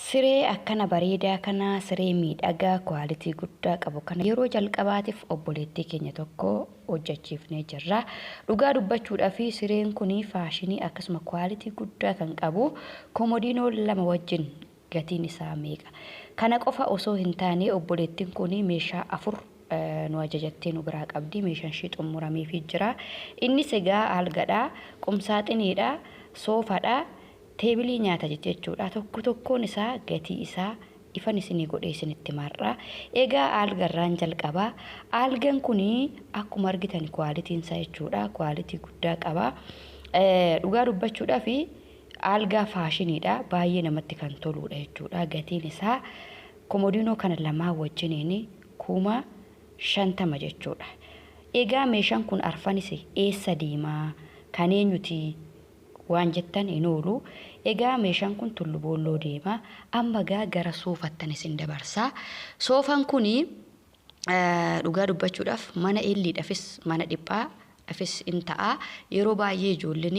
Siree akkana bareedaa kana, siree miidhagaa quality guddaa qabu kana yeroo jalqabaatiif obboleettii keenya tokko hojjechiifnee jirra. Dhugaa dubbachuudhaaf sireen kun faashinii akkasuma quality guddaa kan qabu komodiinoo 2 wajjin gatiin isaa meeqa? Kana qofa osoo hin taane obboleettiin kun meeshaa 4 nu ajajattee nu biraa qabdi. Meeshaan ishee xumurameefii jira. Innis egaa algadha, qumsaaxiniidha, soofadha, teebilii nyaata jechuudha. Tokko tokkoon isaa gatii isaa ifan isinii godhee isinitti marra. Egaa algarraan jalqabaa. Algan kun akkuma argitan kwaalitiin isaa jechuudha. Kwaalitii guddaa qaba. Dhugaa dubbachuudhaaf algaa faashiniidha. Baay'ee namatti kan toludha jechuudha. Gatiin isaa komodiinoo kana lamaa wajjiniin 50,000 jechuudha. Egaa meeshaan kun arfanis eessa deemaa? Kan eenyuti? Waan jettan hin oolu. Egaa meeshaan kun Tullu Boolloo deema. Amma gaa gara soofattan isin dabarsaa. Soofaan kun dhugaa dubbachuudhaaf mana elliidhaafis mana dhiphaadhaafis in ta'a. Yeroo baay'ee ijoolleen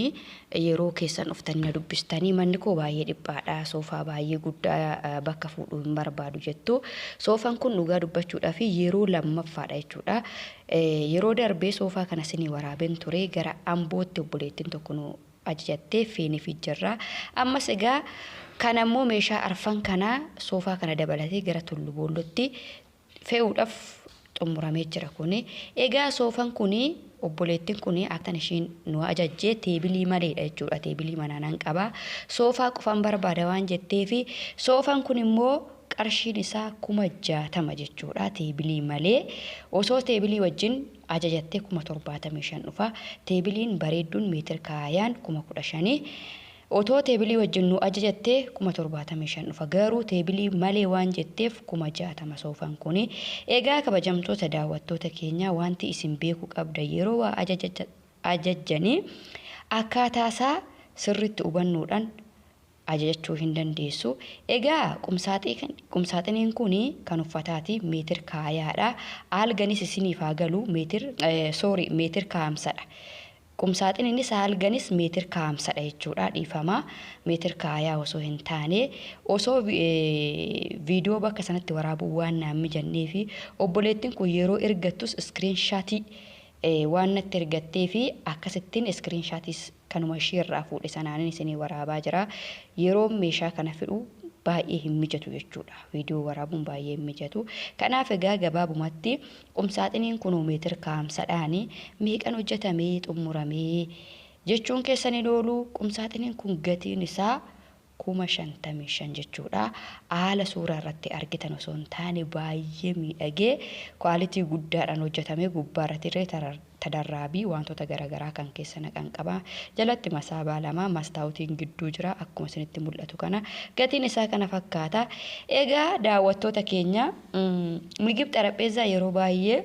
yeroo keessan dhuftanii na dubbistanii manni koo baay'ee dhiphaadha, soofaa baay'ee guddaa bakka fuudhuu hin barbaadu jettu. Soofaan kun dhugaa dubbachuudhaaf yeroo lammaffaadha jechuudha. Yeroo darbee soofaa kana isinii waraabeen ture gara Ambootti obboleettiin tokko nu ajajattee feeniif jirra. Ammas egaa kan ammoo meeshaa arfan kanaa soofaa kana dabalatee gara Tullu Boollootti fe'uudhaaf xumuramee jira kuni. Egaa soofaan kuni obboleettiin kuni akkan ishiin nu ajajjee teebilii maleedha jechuudha. Teebilii manaa nan qaba. Soofaa qofaan barbaada waan jetteefi soofaan kun immoo qarshiin isaa 60,000 jechuudha. Teebilii malee osoo teebilii wajjin ajajattee 75,000 dhufa. Teebiliin bareedduun meetir kaayaan 15,000. Otoo teebilii wajjin nu ajajattee 75,000 dhufa. Garuu teebilii malee waan jetteef 60,000 soofaan kuni. Egaa kabajamtoota daawwattoota keenyaa wanti isin beekuu qabda yeroo waa ajajjanii akkaataa isaa sirriitti hubannoodhaan ajajachuu hin dandeessu. Egaa qumsaaxiniin kun kan uffataati meetir kaayaadha. Alganis isiniif haa galu meetir kaa'amsadha. Qumsaaxiniinis alganis meetir kaa'amsadha jechuudha. Dhiifama meetir kaayaa osoo hin taane osoo viidiyoo bakka sanatti waraabuu waan naan mijannee fi obboleettiin kun yeroo ergattus iskiriinshaatii waan natti ergattee fi akkasittiin iskiriinshaatiis kanuma ishee irraa fuudhe sanaanin isinii waraabaa jira. Yeroo meeshaa kana fidhu baay'ee hin mijatu jechuudha. Viidiyoo waraabuun baay'ee hin mijatu. Kanaaf egaa gabaabumatti qumsaaxiniin kun meetir kaa'amsadhaani meeqan hojjetamee xumuramee jechuun keessan hin oolu. Qumsaaxiniin kun gatiin isaa 55,000 jechuudha. Haala suuraa irratti argitan osoo hin taane baay'ee miidhagee kwaalitii guddaadhaan hojjetamee gubbaa irratti illee tadarraabii wantoota garaagaraa kan keessa naqan qaba. Jalatti masaabaa 2 mastaawutiin gidduu jira akkuma isinitti mul'atu kana. Gatiin isaa kana fakkaata. Egaa daawwattoota keenya migib xarapheezaa yeroo baay'ee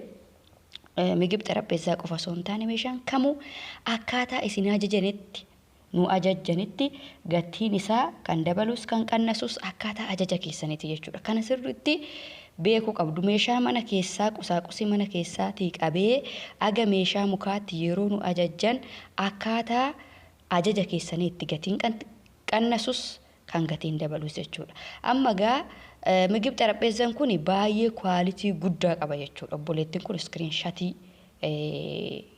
migib xarapheezaa qofa osoo hin taane meeshaan kamuu akkaataa isin ajajanitti nu ajajjanitti gatiin isaa kan dabalus kan qannasus akkaataa ajaja keessaniiti jechuudha. Kana sirriitti beekuu qabdu. Meeshaa mana keessaa qusaaqusii mana keessaatii qabee aga meeshaa mukaatti yeroo nu ajajjan akkaataa ajaja keessaniitti gatiin qannasus kan gatiin dabalus jechuudha. Amma egaa migib xarapheezzaan kun baay'ee kwaalitii guddaa qaba jechuudha. Obboleettiin kun iskiriinshatii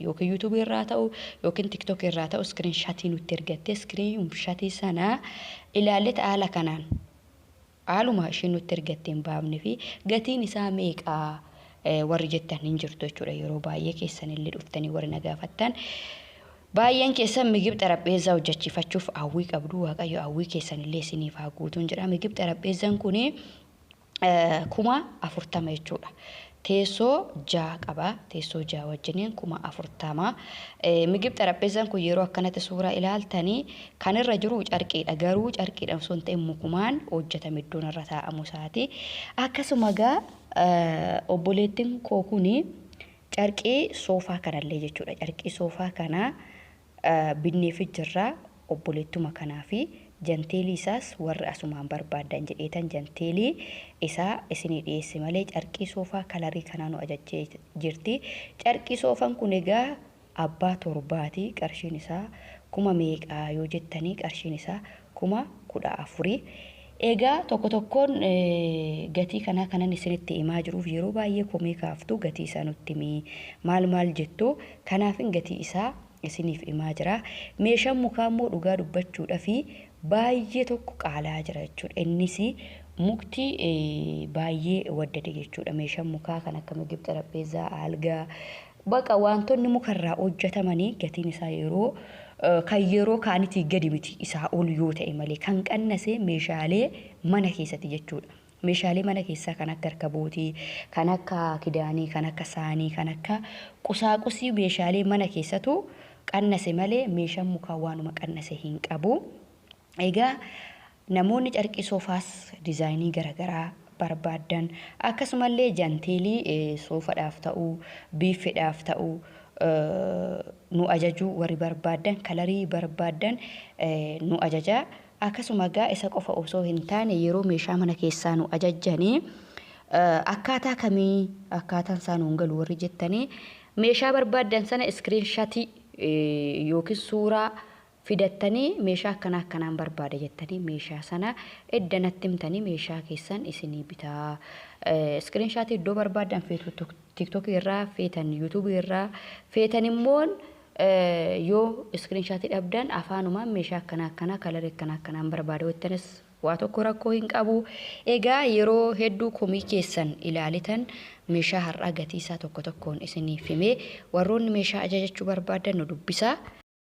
yookiin yuutuubii irraa ta'u yookiin tiktookii irraa ta'u iskiriinshatii nutti ergattee iskiriinshatii sana ilaallee haala kanaan haaluma isheen nutti ergattee hin baafne fi gatiin isaa meeqaa warri jettan hin jirtu jechuudha. Yeroo baay'ee keessan illee dhuftanii warri na gaafattan. Baay'een keessan migib xarapheezzaa hojjechiifachuuf hawwii qabdu. Waaqayyo hawwii keessan illee isiniif haa guutuun jedha. Migib xarapheezzaan kun 40,000 jechuudha. Teessoo 6 qaba. Teessoo 6 wajjiniin 40,000. Migib xarapheezzaan kun yeroo akkanatti suuraa ilaaltanii kan irra jiru carqiidha. Garuu carqiidha osoo hin ta'in mukumaan hojjetame iddoon irra taa'amu isaati. Akkasuma egaa obboleettiin koo kuni carqii soofaa kanallee jechuudha. Carqii soofaa kana binneefi jirra obboleettuma kanaa fi janteelii isaas warri asumaan barbaadan jedheetan janteelii isaa isinii dhiyeesse malee carqii soofaa kalarii kanaa nu ajajjee jirti. Carqii soofaan kun egaa abbaa 7ti. Qarshiin isaa kuma meeqaa yoo jettanii qarshiin isaa 14,000. Egaa tokko tokkoon gatii kanaa kanan isinitti himaa jiruuf yeroo baay'ee komii kaaftu, gatii isaa nutti himii maal maal jettu, kanaafin gatii isaa isiniif himaa jira. Meeshaan mukaa immoo dhugaa dubbachuudhaa fi baay'ee tokko qaalaa jira jechuudha. Innis mukti baay'ee waddade jechuudha. Meeshaan mukaa kan akka ምግብ xarapheezaa, algaa, baqa wantoonni mukarraa hojjetamanii gatiin isaa yeroo kan yeroo kaanitii gadi miti, isaa ol yoo ta'e malee kan qannasee meeshaalee mana keessatti jechuudha. Meeshaalee mana keessaa kan akka harkabootii, kan akka kidaanii, kan akka saanii, kan akka qusaaqusii meeshaalee mana keessatu qannase malee meeshaan mukaa waanuma qannase hin qabu. Egaa namoonni carqii soofaas diizaayinii garaagaraa barbaaddan, akkasumallee janteelii soofadhaaf ta'uu, biiffeedhaaf ta'uu nu ajajuu warri barbaaddan, kalarii barbaaddan nu ajajaa. Akkasuma egaa isa qofa osoo hin taane yeroo meeshaa mana keessaa nu ajajjanii akkaataa kamii akkaataan isaa nuun galu warri jettanii, meeshaa barbaaddan sana iskiriinshatii yookiin suuraa fidattanii, meeshaa akkana akkanaan barbaada jettanii meeshaa sana edda natti himtanii meeshaa keessan isinii bitaa. Iskiriinshaatii iddoo barbaaddan feetu, TikTokii irraa feetan, YouTubeii irraa feetan, immoo yoo iskiriinshaatii dhabdan afaanumaan meeshaa akkana akkanaa kalarii akkana akkanaan barbaada jettanis waa tokko rakkoo hin qabu. Egaa yeroo hedduu komii keessan ilaalitan meeshaa har'aa gatii isaa tokko tokkoon isiniif himee, warroonni meeshaa ajajachuu barbaadan nu dubbisaa.